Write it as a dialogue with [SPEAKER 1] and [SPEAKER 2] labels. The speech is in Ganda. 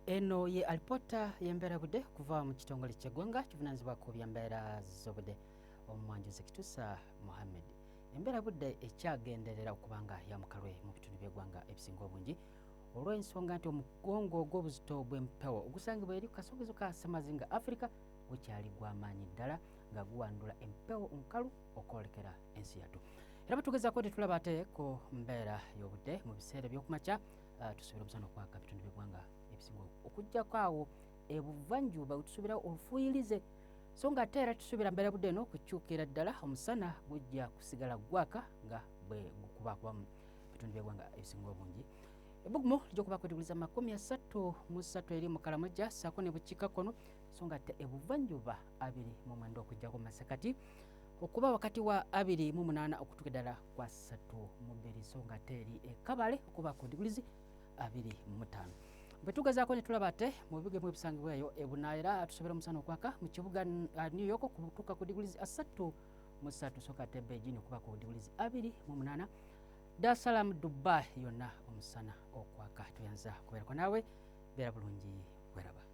[SPEAKER 1] Eno ye alipoota y'embeera budde okuva mu kitongole ky'eggwanga kivunaanyizibwa ku by'embeera z'obudde. Omwanjuzi Kitusa Mohammed. Embeera budde ekyagenderera okuba nga ya mukalwe mu bitundu by'eggwanga ebisinga obungi olw'ensonga nti omugongo gw'obuzito bw'empewo ogusangibwa eri ku kasongezo ka Ssemazinga Africa gukyali gw'amaanyi ddala nga guwandula empewo nkalu okwolekera ensi yattu. Era bwe tugezaako tetulaba ate ku mbeera y'obudde mu biseera eby'okumakya tusuubira omusana okwaka bitundu by'eggwanga ebisinga okuggyako awo ebuvanjuba wetusuubira olufuuyirize, so nga ate era tusuubira mbeera budde eno kukyukira ddala, omusana gujja kusigala gwaka nga bwe gukubakuba mu bitundu by'eggwanga ebisinga obungi. Ebbugumu lijja okubaako diguliza 33 eri mu Karamoja ssaako ne bukiikakkono, so nga ate ebuvanjuba 29 okuggyako mu masekati okuba wakati wa 28 okutuuka ddala kwa 32, so nga ate eri e Kabale okuba ku digulizi 25. Bwe tugezaako ne tulaba ate mu bibuga ebimu ebisangibwa eyo e Bunaayira, tusobola omusana okwaka mu kibuga New York kutuuka ku digulizi 33, so nga ate Beijing okuba ku digulizi 28, Dar es Salaam, Dubai yonna omusana okwaka. Tuyanza kubeerako naawe, beera bulungi, weraba.